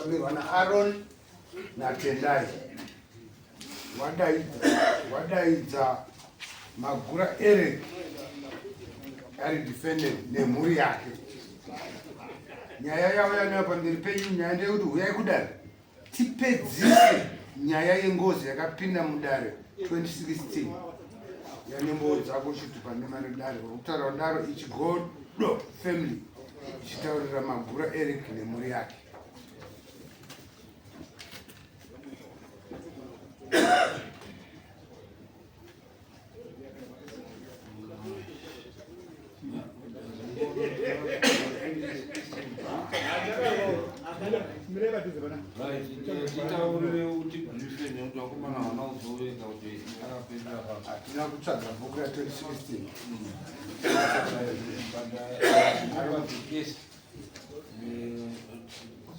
Uchitungamirwa naAron naTendai. Wadaidza wadaidza Magura Eric ari defendant nemhuri yake. Nyaya yavo yanaya pamberi penyu nyaya ndeyekuti huyai kudare tipedzise nyaya yengozi yakapinda mudare 2016 yanembowo dzako chitupa nemari dare vakutaura kudaro ichigodo family ichitaurira magura eric nemhuri yake. Hatina kutsvaga bhuku ra 2016.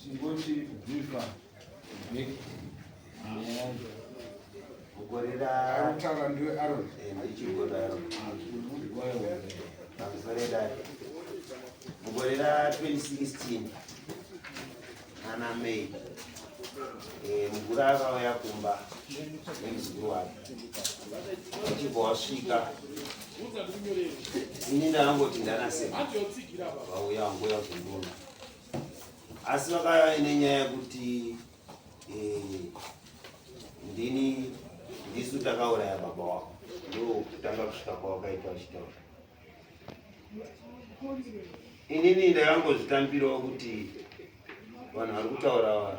Chingoti briefer back Mugore ra Arikutaura ndiwe Aaron. Eh, ndichigodaro. Pamusoro dare. Mugore ra 2016 ana May eh, mukuru akauya kumba nemuzukuru wake achibva wasvika ini ndakangoti ndanaseka vauya vanguya kuzondiona asi vakauya nenyaya yekuti eh, ndini ndisu takauraya baba wako ndokutanga kusvika kwawakaita vachitaura inini ndakangozvitambirawo kuti vanhu vari kutaura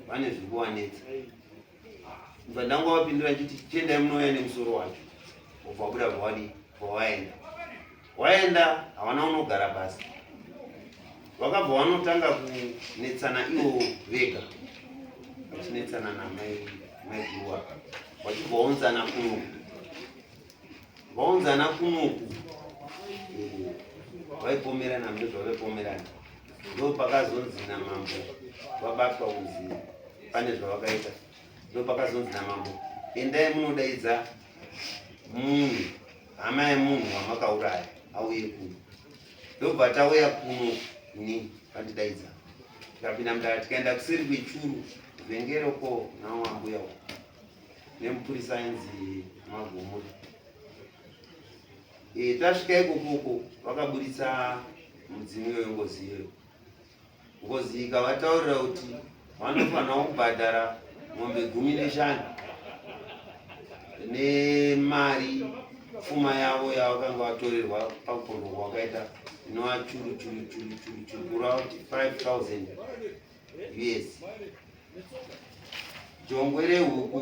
vane zviri kuvanetsa bva ndangavapindura nchiti chiendai munouya nemusoro wacho ubva wabuda bvawadii bvawaenda waenda hawana unogara pasi vakabva vanotanga kunetsana ivo vega vachinetsana namai maiguwa vachibva vaunzana kunoku vaunzana kunoku eh, vaipomerana mune zvavaipomerana ndo pakazonzi namambo vabatwa kunzi pane zvavakaita ndo pakazonzi namambo endai munodaidza munhu hama yemunhu wamakauraya auye kuno ndobva tauya kuno ni vandidaidza tikapinda mudara tikaenda kuseri kwechuru vhengero ko nawo ambuya uko nemupurisa ainzi magomuri e, tasvika ikokoko vakaburitsa mudzimu iyoyo ngozi iyoyo Ngozi ikavataurira kuti vanofanira kubhadhara mombe 15 nemari pfuma yavo yavakanga vatorerwa pakupondwa kwavakaita inova churu churu churu churu churu kureva kuti 5000 us jongwe rehuku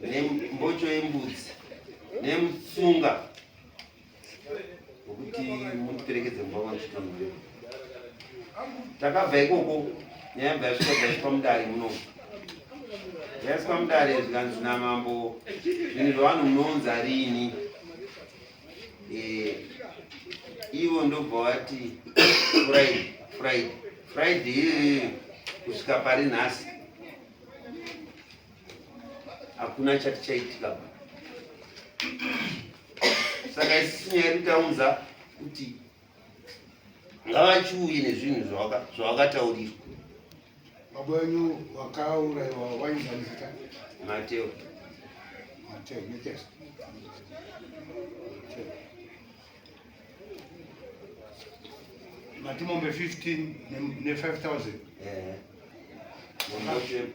nembocho yembudzi nemutsunga wekuti mundiperekedze mumba kwangu takabva ikoko nyaya yabva yasvika bvaiswa mudare muno yaiswa mudare zvikanzi namambo zvinhu zvavanhu munounza riini eh, ivo ndobva vati friday friday friday iyoyo kusvika pari nhasi hakuna chati chaitika ba saka isusu nyaya yedu taunza kuti ngavachiuye nezvinhu zvavakataurirwa baba wenyu wakauraiwa wainzani zita mateo mateo nekes mati mombe 15 ne 5000 eh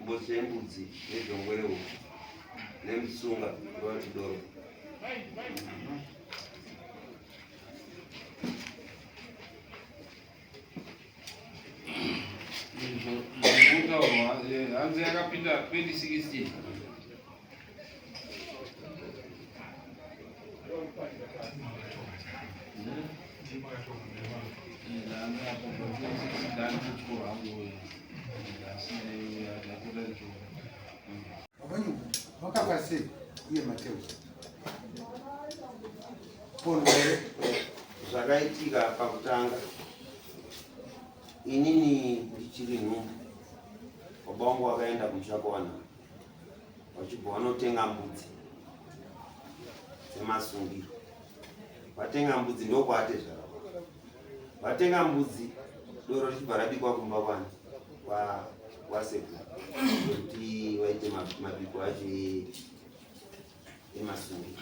mbocho yembudzi nejongwe rehuku nemutsunga wachidoro Zvinotaurwa eh, hanzi yakapinda 2016 Wakafa sei iye Mateo? Pondo here? Zvakaitika pakutanga inini ndichiri nhumbu, baba vangu vakaenda kumusha kwawana vachibva vanotenga mbudzi dzemasungiro vatenga mbudzi ndokwatezvara vatenga mbudzi doro richibva rabikwa kumba kwani mabiko acho emasungi.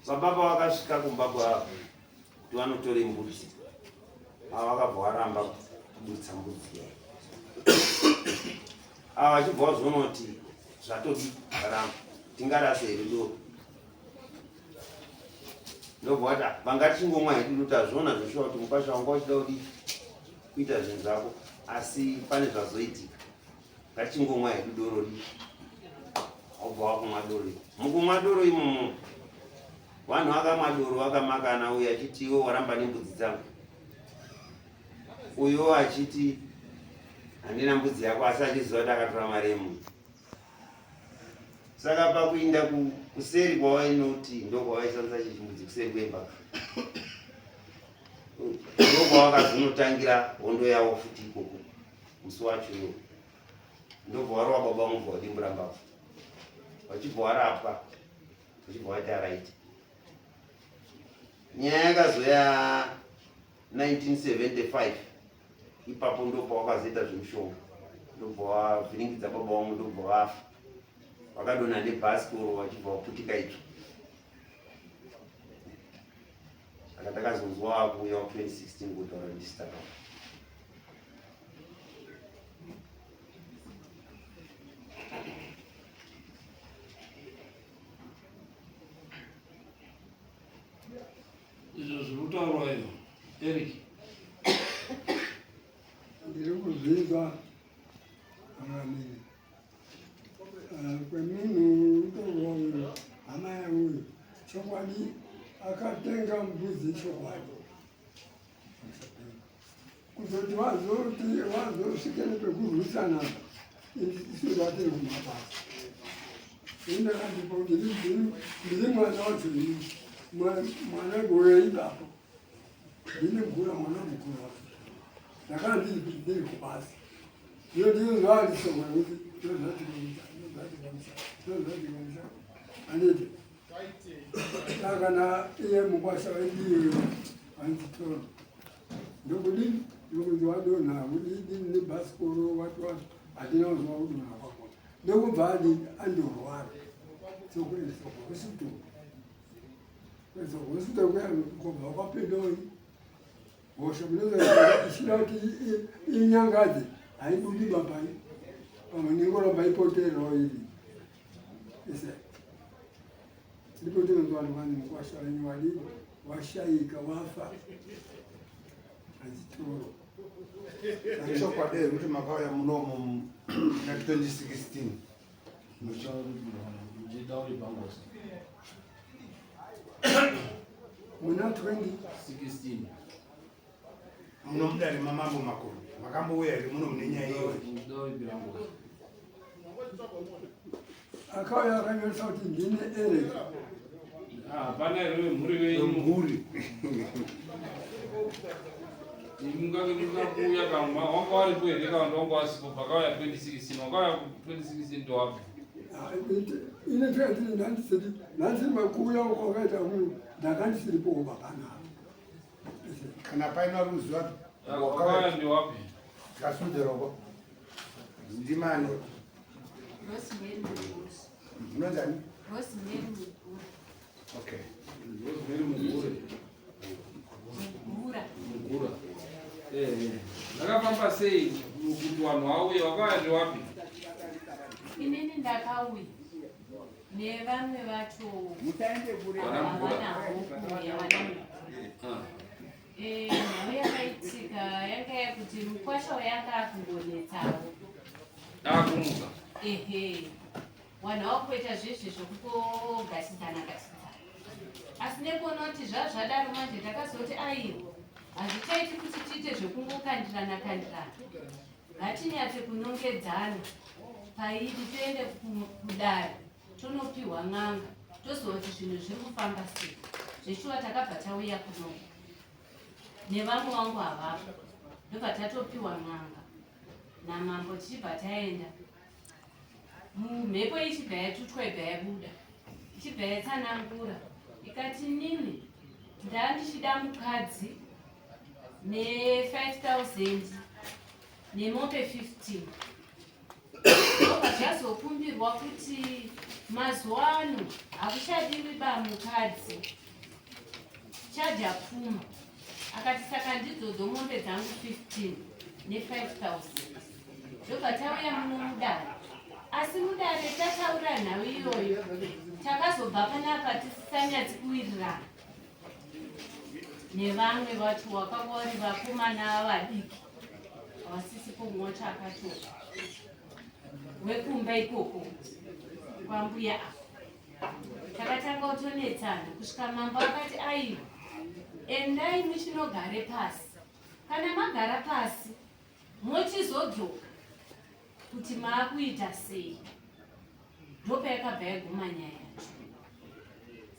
Baba pavakasvika kumba kwavo kuti vanotore mbudzi, ava vakabva varamba kuburitsa mbudzi iya. Ava vachibva vazoona kuti zvatodi varamba, tingarase here doro? Ndobva vati ah, vanga tichingomwa hedu doro, tazviona zveshuwa kuti mukwasha wanga uchida kudii kuita zvinhu zvako, asi pane zvazoitika. Ngatichingomwa hedu doro ri wobva wakumwa doro iri. Mukumwa doro imomo vanhu vakamwa doro vakamakana, uyo achiti iwe waramba nembudzi dzangu, uyo achiti handina mbudzi yako, asi achiziva kuti akatora mari yemunhu. Saka pakuinda kuseri kwawainoti ndokwavaishandisa chichimbudzi kuseri kwemba ndokwavakazonotangira hondo yavo futi ikoko musi wacho iwo ndobva warova baba vangu bva wadimbura mbabvu vachibva warapwa vachibva waita raiti. Nyaya yakazoya 1975 ipapo ndopawakazoita zvemushonga ndobva wavhiringidza baba vangu ndobva vafa vakadonha nebhasikoro vachibva vaputika itsvo. Saka takazonzwa wakuuya 2016 kutaura ndisitaka. Izvo zviri kutaurwa izvo Eric. Ndiri kuzvinzwa amamiri kwemunhu utorwa uyu hama yauyu chokwadi akatenga mbudzi chokwadi kuzoti vazoti vazosvike nepekurwisana isu tatiri kumabasa ini ndakatipo ndiri mwana wacho ini mwana gore ipapo ndini mukura mwana mukuru wacho ndakanga ndiri kubasa iyo ndizvo zvaandisonga kuti ndozvatikamisa ndozvatikamisa ndozvatikamisa anditi saka na iye mukwasha wedu iyoyo anditora ndokudini ndokunzi wadonha kudini nebhasikoro wati wati hatina kuzwa kudonha kwako ndokubva andorwara sokuendeswa kuhospital kuendeswa kuhospital kuya kobva kwapindoi hosha ichida kuti inyangadze haibudi babai pamwe nengoramba ipotererawo iri ese ndipo tinonzwa vanhu vanhu mukwasha wenyu wadii washaika wafa achitoro. Ichokwadi here kuti makauya munomu na 2016 muna 2016 muno mudare mamambo Makoni makambouya here muno mune nyaya iyoyo? Akauya akanyoresa kuti ndine Eric. Hapana here vemhuri venyu? Mhuri. Mungange musina kuuya kana wanga waripo here kana wanga wasipo pakauya 2016 wakauya 2016 ndowabva? Ine 20 ndandisiri ndandisiri makuuya kwakaita uyu ndakandisiripo papanapa. Kana paina ruziva wakauya ndewapi? Kasuderoko. Ndimani? Rosemary Mugura. Unonzani? Rosemary Mugura. Okay. Rosemary Mugure. Mugura. Mugura. Eh. Ndakafamba sei kuti vanhu vauye wakauya ndewapi? Inini ndakauya nevamwe vacho Vana Mugura. havanawo kuuya vana Mugura. Ah. Nhau yakaitika yanga yakuti mukwasha yanga akungonetsawo. Akumuka. Ehe. Vanhu vakuita zvezve zvokungogasidzana gasidzana. Asi nekuona kuti zvazvadaro manje takazoti aiwa hazvichaiti kuti tiite zvekungokandirana kandirana. Ngatinyatse kunongedzana pairi toende kudare tonopiwa n'anga toziva kuti zvinhu zviri kufamba sei. Zveshuwa takabva tauya kuno nevamwe vangu havapo ndobva tatopiwa n'anga namambo tichibva taenda mumhepo ichibva yatutwa ibva yabuda ichibva yatsanangura ikati nini ndandichida mukadzi ne 5000 nemombe 15. Ndobva zvazokumbirwa kuti mazuva ano hakuchadiwi ba mukadzi chadya pfuma. Akati saka ndidzodzo mombe dzangu 15 ne5000. Ndobva tauya muno mudare. Asi mudare tataura nhau iyoyo takazobva panapa tisisanyatsi kuwirirana nevamwe vacho wakanga vari vakomana vadiki havasisi pomwe wacho akatoka wekumba ikoko kwambuya apa takatanga kutonetsana kusvika mambo akati aiwa endai muchinogare pasi kana magara pasi mochizodzoka kuti maakuita sei ndopayakabva yaguma nyaya yacho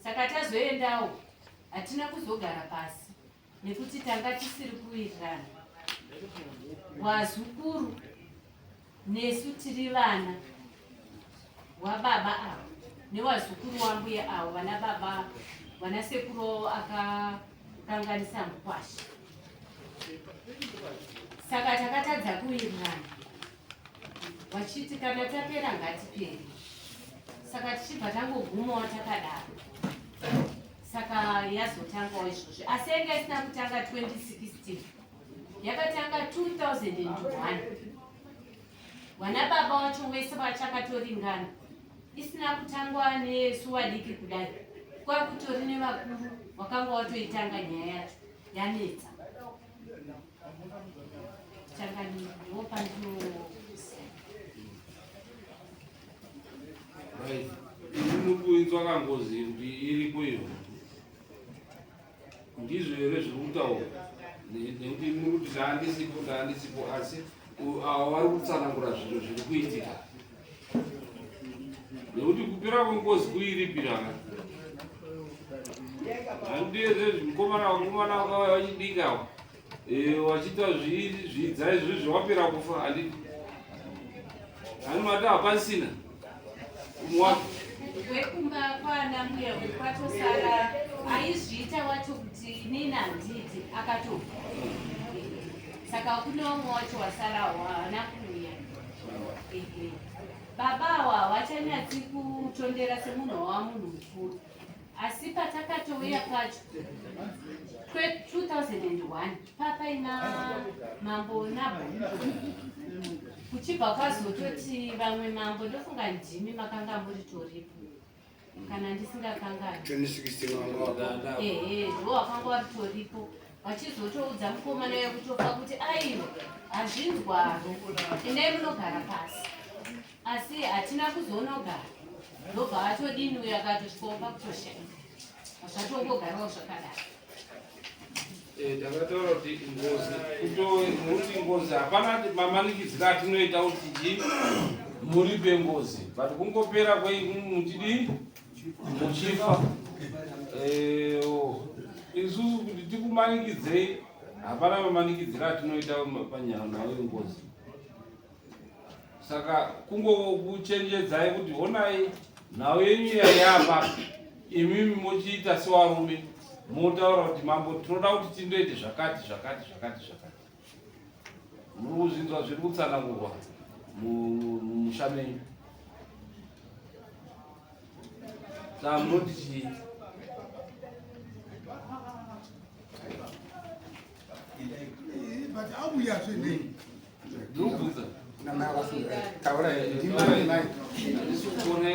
saka tazoendawo hatina kuzogara pasi nekuti tanga tisiri kuwirirana wazukuru nesu tiri vana wababa avo newazukuru wambuya avo vana baba vana sekuru akakanganisa mukwasha saka takatadza kuwirirana vachiti kana tapera ngatipere saka tichibva tangogumawo takadaro saka yazotangawo izvozvi asi yanga isina kutanga 2016 yakatanga 2001 vana baba wacho wese vachakatoringana isina kutangwa nesu vadiki kudai kwakutori nevakuru wakanga watoitanga nyaya yacho yanetsa changaniro ndopandino Right. Iri kuinzwa kangozi kuti iripo iyo. Ndizvo here zviri kutaura? Nekuti muri kuti ndaandisipo ndaandisipo asi avo vari kutsanangura zvinhu zviri kuitika. Nekuti kupera kwengozi kuiripira. Handiyezve mukomana vakomana vakauya vachidika wachiita zvidza izvozvo wapera kufa handiti. Hani mati hapasina umwe wacho. Wekumba kwana mbuya wekwatosara aizviita wacho kuti inini handiti akatofa saka kune umwe wacho wasara haana kuuya. Ehe. Baba awa havachanyatsi kutondera semunhu wava munhu mukuru asi patakatouya pacho 2001 papaina mambo nabo kuchibva kwazototi vamwe mambo ndofunga ndimi makanga muri toripo kana ndisingakangani 2016 wanga wako. Ehe ndo wakanga waritoripo vachizotoudza mukomana wekutofa kuti aiwa hazvinzwaro endai munogara pasi asi hatina kuzonogara ndobva atodini uyo akatosvikawo pakutoshaya zvatongogarawo zvakadaro. Ndakataura kuti ngozi muti ngozi hapana mamanikidziro atinoita kuti chi muripe ngozi but kungopera muchidi muchifa. Isu kuti tikumanikidzei hapana mamanikidziro atinoita panyaya yengozi. Saka kungokuchenjedzai kuti honai nhau yenyu yayapa imimi muchiita sevarume motaura kuti mambo tinoda kuti tindoite zvakati zvakati zvakati zvakati. Muri kuzvinzwa zviri kutsanangurwa mumusha menyu. Saka munoti chii? But auyazve nei? Ndinobvunza. Namai akasunga. Taura ndimi mai. Handisi kuona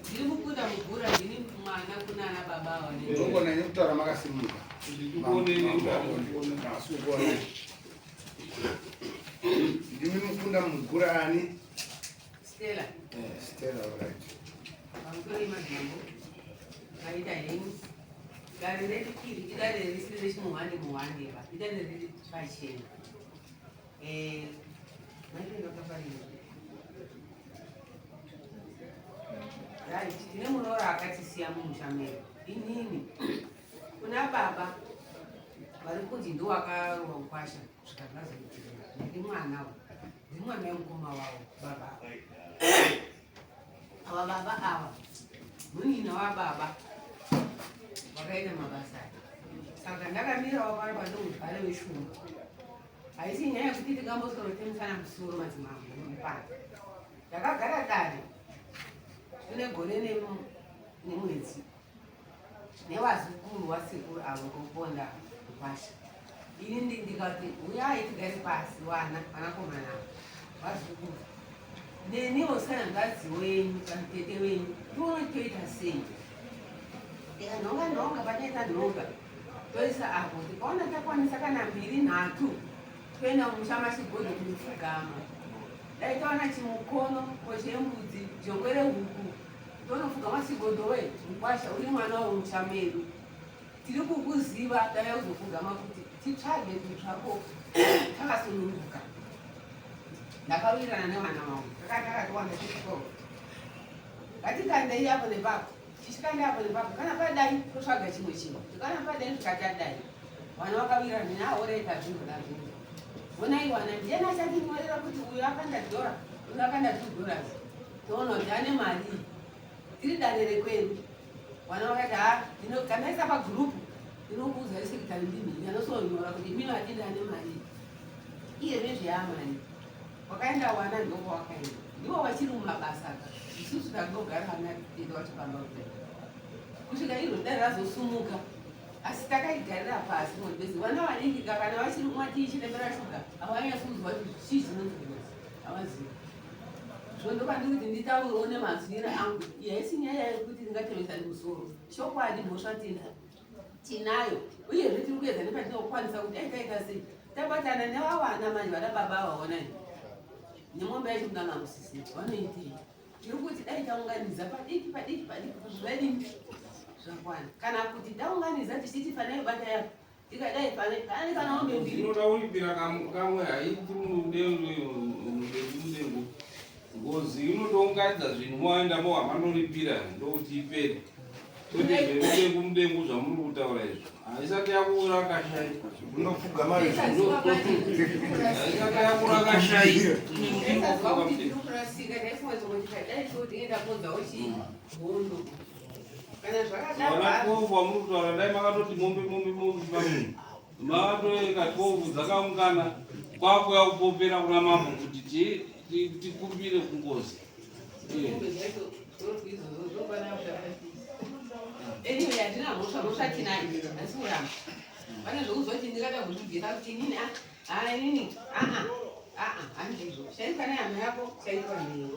Ndiri mukunda mugura ndini mwana kunana baba ava. Ndongona nekutaura makasimuka. Ndikuone. Asi kuona. Ndimi mukunda mugura ani? Stella. Stella, right. Pamusoro madzimambo maita henyu. Dare redu iri idare risiri rechimuhwande muhwande ba idare riri pachena. Maitenda kafarira. Right, tine muroora akatisiya mumusha medu. Inini kuna baba vari kunzi ndo wakarova mukwasha kusvika zvazoitika. Ndiri mwana wa ndiri mwana wemukoma wavo baba ava baba ava munin'ina wababa wakaita mabasa aya. Saka ndakamirawo pano pandomubhare weshumba. Haisi nyaya yekuti tingambosorotemisana musoro madzimambo nemupano. Ndakagara dare tine gore nemwedzi nevazukuru wasekuru avo kuponda mukwasha. Ini ndikati uyai tigare pasi wana vanakomana ava vazukuru neniwo sehanzvadzi wenyu kana tete wenyu tione toita sei. Tikanhonga nhonga pataita nhonga toisa apo tikaona takwanisa kana mbiri nhatu toenda mumusha machigodho kunopfugama dai taona chimukono kochembudzi jongwe rehuku tonopfugama chigodho we mukwasha uri mwana wemusha medu tiri kukuziva tauya kuzopfugama kuti titsvage zvinhu zvako takasununguka ndakawirirana nevana vangu takatakatiwanda chikoro ngatikandei apo nepapo Tichikanda apo nepapo, kana padai totsvaga chimwe chinhu, kana padai zvikatadai. Vana vakawirirana neni aoreta zvinhu nazvinhu. Honai wana ndiyani achatinyorera kuti uyu akanda dhora, uyu akanda $2. Toona kuti ane mari. Tiri dare rekwedu. Vana vakati ha, kandaisa pagroup ndinokuudza sekretary ndini anosonyora kuti mimi atindi ane mari. Iye nezveamani. Wakaenda wana ndoko wakaenda. Ndiwo vachiri mumabasa ka. Isusu takugara ana tete wacho pamba kudai. Kusvika iro dai razosumuka. Asi takaigarira pasi ngoti vana vadiki ka kana vachiri kumwa tii chirembera shuga havanyatsi kuzwa kuti chii chinonzi ngozi. Havazivi. Zvo ndopandiri kuti nditaurewo nemazwiro angu. Iyi haisi nyaya yekuti ndingatemesani musoro. Chokwadi mhosva tinayo uyezve tiri kuedza nepatinokwanisa kuti dai taita sei tabatana nevawana manje vana baba ava onai nemombe yacho kudanga musisi vanoitei tiri kuti dai taunganidza padiki padiki padiki kuti zvadini zvakwana kana kuti taunganidza tichiti fanai bata yako tikadai pane pane kana mombe mbiri inoda kuripira kamwe haiti mudengu mudengu Ngozi inotounganidza zvinhu moenda mohamandoripira ndokuti ipere. Kwete zvemudengu mudengu zvamuri kutaura izvo. Haisati yakura kashai. Unopfugama Haisati yakura kashai. Vana 12 vamuri kutaura dai makatoti mombe mombe mombe pamunhu. Makatoeka 12 dzakaungana kwakuya kupopera kuna mambo kuti tikumbire kungozi. Anyway, handina mhosva, mhosva tinayo, handisi kuramba. Pane zvekuzoti ndingada kuzvibvisa kuti inini ah, ah inini ah ah ah handizvo. Shaiswa nehama yako, shaiswa newe.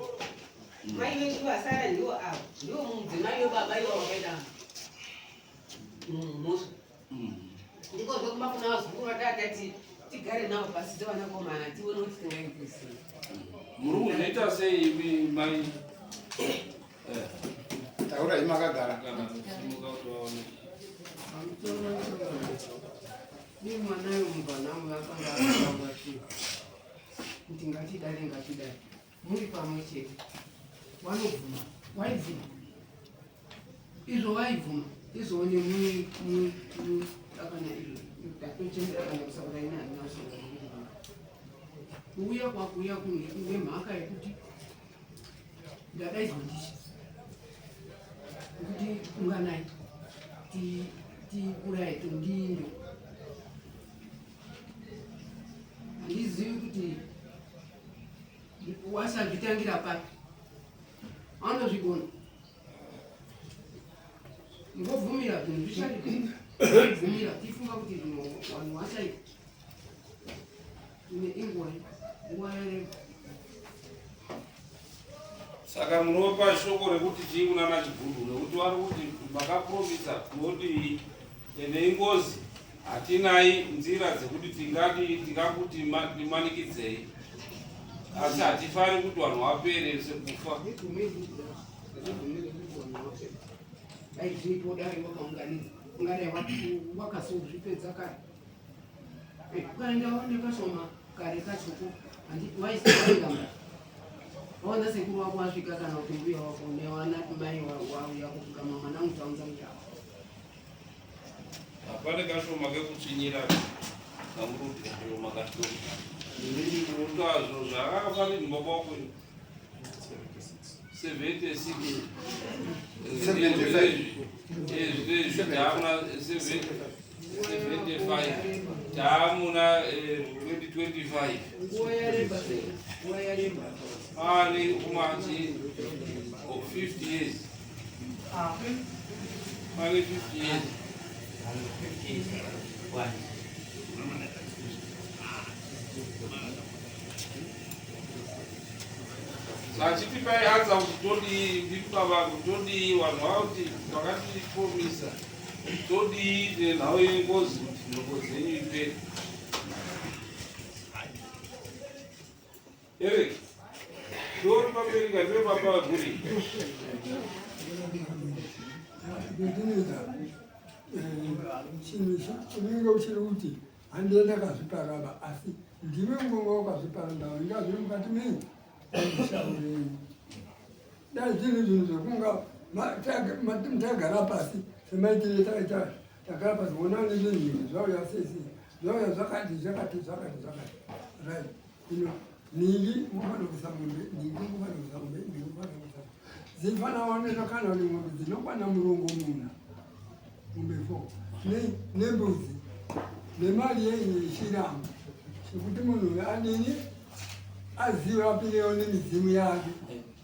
Mai vedu vasara ndiwo avo, ndiwo mudzimai webaba iwo wakaita mhosva. Ndiko zvekumba kuna vazukuru vatatati tigare navo pasi sevanakomana tione kuti tingaite sei. Muri kuzoita sei imi mai? Eh. Taurai makagara. Kana kusimuka kuti vaone. Ni mwana yomubva wangu akanga akataura kuti ngatidare ngatidare muri pamwe chete wanobvuma waibvuma izvo waibvuma izvo nemuakana izvo ndatochembera kana kusakura ine handina kusakura kuuya kwakuuya nemhaka yekuti ndadaidzwa ndichi kuti unganai tiuraye tondindo handizivi kuti wasazvitangira papi anozvigona ngobvumira zvinhu zvichari bvumira tifunga kuti zvinhu vanhu vachaita ine inguva nguva yareba. Saka munopa shoko rekuti chii kuna Nachigudu nekuti vari kuti makapromisa munodii ende ingozi hatinai nzira dzekuti tingati tingakuti timanikidzei asi hatifari kuti vanhu vapere sekufa. Hatibvumiri kuti vanhu vapere. Dai zviripo dai wakaunganidza ungadai wakasozvipedza kare. Ukaenda nekashoma kare kachoko waisaaigamba waona sekuru wako wasvika kana kuti mbuya wako newana mai wauya kufugama mwana mutaunza muchavo. Hapane kashoma kekutsvinyira kamuri kuti kashoma kashoma. Inini munotazvo zvakafanirwa kwako 76 75. Ezvi takuna 75. Taamuna 2025. Nguva yareba sei? Nguva yareba. Pane kumachi of 50 years. Pane 50 years. Sachitipai anza kuti todii, ndiri pavanhu todii, vanhu vakuti vakatipromisa todii nenhau yengozi kuti ngozi yenyu ipere. Eric, ndiwe pamberi ka ndiwe baba vemhuri. Ndinoita chinhu chinenge uchiri kuti handiye ndakazviparaba asi ndiwe ngonga wakazvipara ndava ingazviri mukati menyu mushaurei dai zviri zvinhu zvekunga tagara pasi semaitire taita tagara pasi wona nezvinhu izvi zvauya sese zvauya zvakati zvakati zvakati zvakati right ino ningi mufanira kuisa mombe ningi mufanira kuisa mombe ningi mufanira kuisa dzinofanira kuoneka kana kuti mombe dzinokwana murongo muna mombe fo nembudzi nemari yenyu yechiramba chekuti munhu uyu adini azive apirewo nemidzimu yake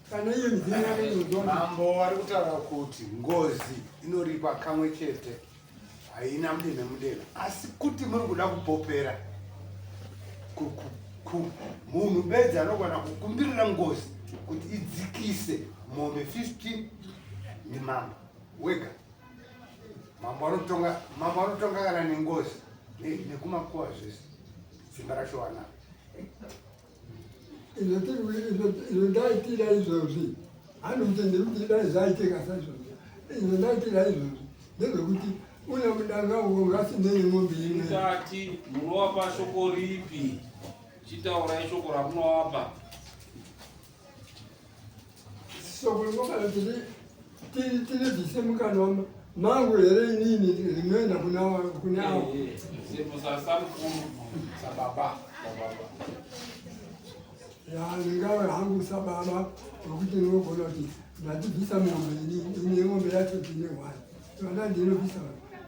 kana iyo midzimu yake inozona Mambo vari kutaura kuti ngozi inoripwa kamwe chete haina mudeme mudeme asi kuti muri kuda kupopera munhu bedzi anogona kukumbirira ngozi kuti idzikise mombe 15 ndimambo wega. Mambo anotonga, mambo anotonga kana nengozi nekumakuva zvese simba racho wanaro. Izvo ndaitira izvozvi handikuti ndikuti dai zvaitika saizvozvo. Izvo ndaitira izvozvi ndezvekuti une mudanga uko ngasinei mombe imwe. Mukati munovapa shoko ripi? Chitaurai shoko ramunovapa. Shoko rinokana tiri tiribvise mukanwa mangu here inini rinoenda kuna kuna avo. Semusasamukuru sababa sababa. Ya ndingave hangu sababa nokuti ndinogona kuti ndatibvisa mombe ini ini mombe yacho tine hwai vana ndinobvisa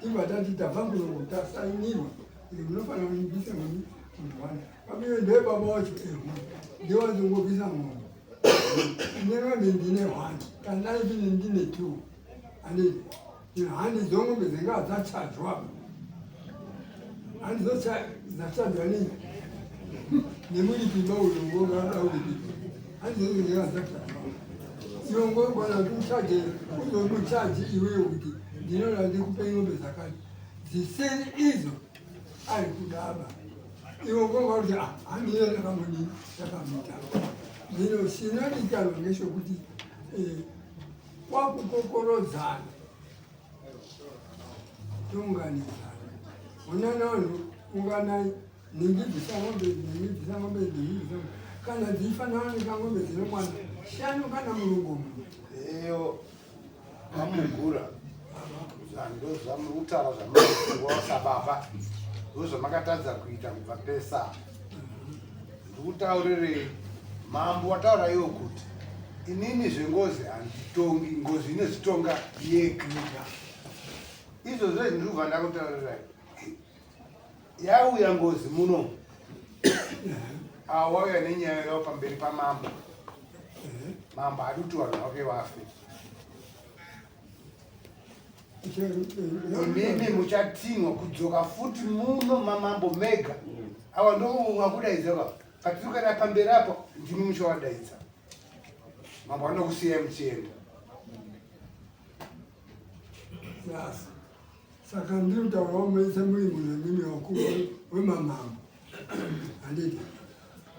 tibva tati tabva kuno tasainirwa kuti munofanira kunibvisa mombe hwai pamwe ndiye baba wacho ehu ndiye wazongobvisa mombe Ndine ndine one kana even ndine two anditi handi dzongombe dzingaa dzachajwa handi dzachajwa nini nemuripi mauyo ngongada uripi handi dzongo dzingaa dzachajwa iwe ngogona kuti uchaje uzomuchaji iweyo kuti ndinoda ndikupe ngombe dzakati dzisiri idzo ari kudaba iwe ngonga kuti ah, handiye ndakamudii ndakamuita zvino chinodikanwa ngechekuti eh, kwakukokorodzana tounganidzana onana vanhu unganai nhingi bvisa ng'ombe nhingi bvisa ng'ombe nhingi bvisa ng'ombe kana dzichifanana nekang'ombe dzinokwana shanu kana murongomuna Eyo vamugura ndozvamurikutaura zvamunofungawo sababa ndozvamakatadza kuita kubva pesa ndikutaurirei mambo wataura iwo kuti inini zvengozi handitongi ngozi inozvitonga yega izvozvo izvi ndiri kubva ndakutaurirai yauya ngozi muno awo wauya nenyaya yavo pamberi pamambo mambo haadi kuti vanhu vake vafe imimi muchatinwa kudzoka futi muno mamambo mega awa ndowakudaidza ka patiri kuenda pamberi apo ndimi muchawadaidza mambo anokusiyai muchienda Yes. Saka ndiri kutaurawo mese muri munhu imimi wakuru wemamambo handiti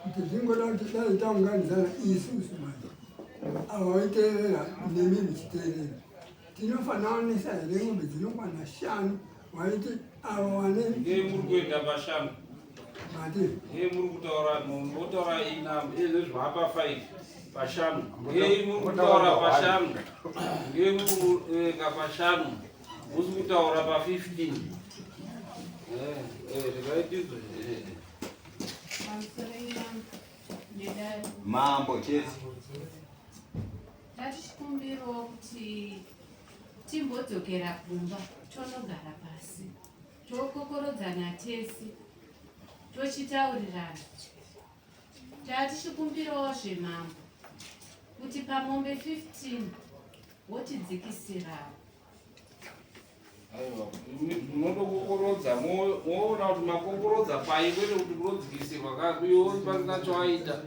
kuti zvingoda kuti dai taunganidzana isusu manje ava vaiteerera nemi muchiteerera tinofanira onesa here ng'ombe dzinokwana shanu waiti ava wane Ngei muri kuenda pashanu mati ngei muri kutaura motaura ina ezvapa 5 pashanu ngei muri kutaura pashanu ngei muri kuverenga pashanu musi kutaura pa 15 zvakaitizwe Mambo chete. Tatichikumbirawo kuti timbodzokera kumba tonogara pasi tokokorodzana tese. Tochitaurirana. Tatichikumbirawo zvemambo kuti pamombe 15 wotidzikisirawo. Aiwa, munotokokorodza moona kuti makokorodza pai kwete kuti kunodzikisirwa kakuiwo pasina chawaita.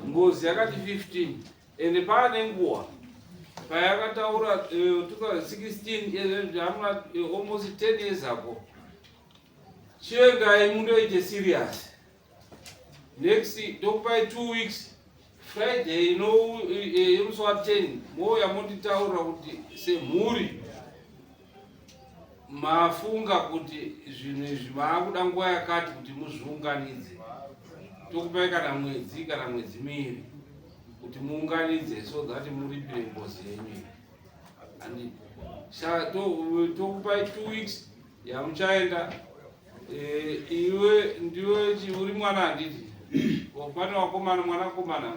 Ngozi yakati 15 ende paane nguva payakataura 2016 hamuna almost 10 years ago. Chiendai mundoite serious. Next tokupai 2 weeks Friday ino yemusi wa 10 mouya monditaura kuti semhuri mafunga kuti zvinhu izvi maakuda nguva yakati kuti muzviunganidze. Tokupai kana mwedzi kana mwedzi miiri kuti muunganidze so that muripire ngozi yenyu iyi. And tokupai 2 weeks yamuchaenda. Iwe ndiwe uri mwana handiti? Pane wakomana, mwanakomana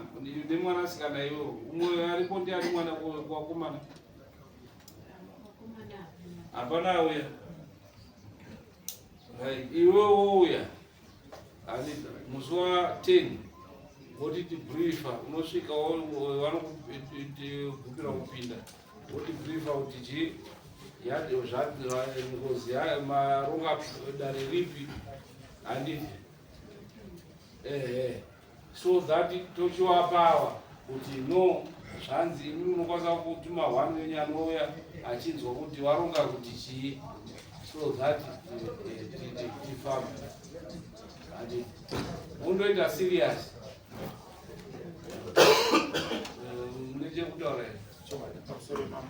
nemwanasikana iwe umwe aripo ndiani mwana kuwakomana? Hapana auya. Right, iwe wouya handiti musi wa 10 wotiti briefa unosvika vanokugupira kupinda woti briefa kuti chii ngozi maronga dare ripi handiti ehe so that tochiwapawa kuti no zvanzi imi munokwanisa kutuma one wenyu anouya achinzwa kuti waronga kuti chii so that tifambe handiti undoita serious nechekutaura here. Chokwadi, pamusoro mambo.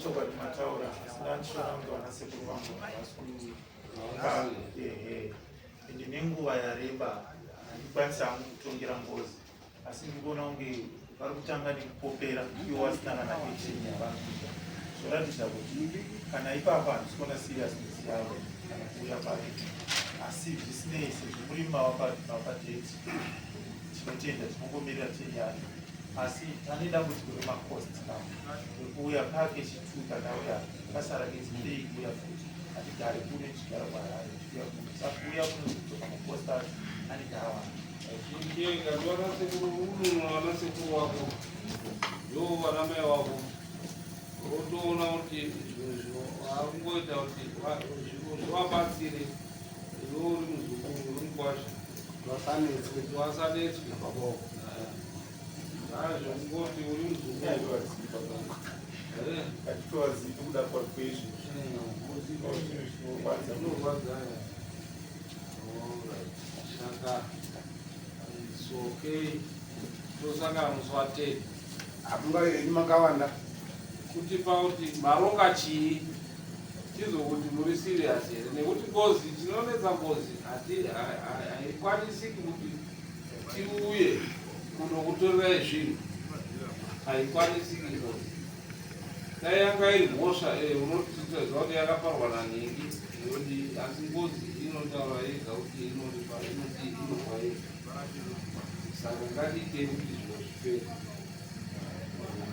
Chokwadi mataura, asi ndandichiona kunge vanasekuru vangu havasi kupa ehe ende nenguva yareba handikwanisi hangu kutongera ngozi, asi ndikuona kunge vari kutanga nekupopera ivo vasina kana action yavari kuita, zvoratidza kuti kana ipapo handisi kuona seriousness yavo kana kuuya kwake. Asi zvisinei, sezvo muri mavapa date, tinotenda, tinongomirira 10 yacho. Asi pane dambudziko remacost rekuuya pake chitu kana uya kasara kechipei kuuya futi, hatigare kuno, tichigara kuHarare, tichiuya kuno, saka kuuya kuno kudzoka macost acho anenge awanda. Chinga vanasekuru unoona vanasekuru wako ndo vanamai wako wotoona kuti zvinhu vakungoita kuti zvivabatsire iwe uri muzukuru uri mukwasha vasanetswe kuti vasanetswe zvazvongoti uri muzukuru. Hatitovazivi kuda kwezvinhu zvinhu zvinorwadza. Zvinorwadza. Saka it's okay, tosangana musi wa10. Hamunga yenyu makawanda. Kutipa kuti maronga chii tizokuti muri serious here, nekuti ngozi chinonetsa, ngozi haikwanisiki kuti tiuye kunokutorerai zvinhu, haikwanisiki ngozi. Dai yanga iri mhosva, unotiziva kuti yakaparwa nanhingi yodi, asi ngozi inotaura yega kuti inoripa, inoti inobva yega. Saka ngatiitei kuti zviro zvipere,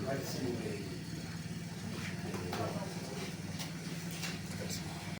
ngatisimukei.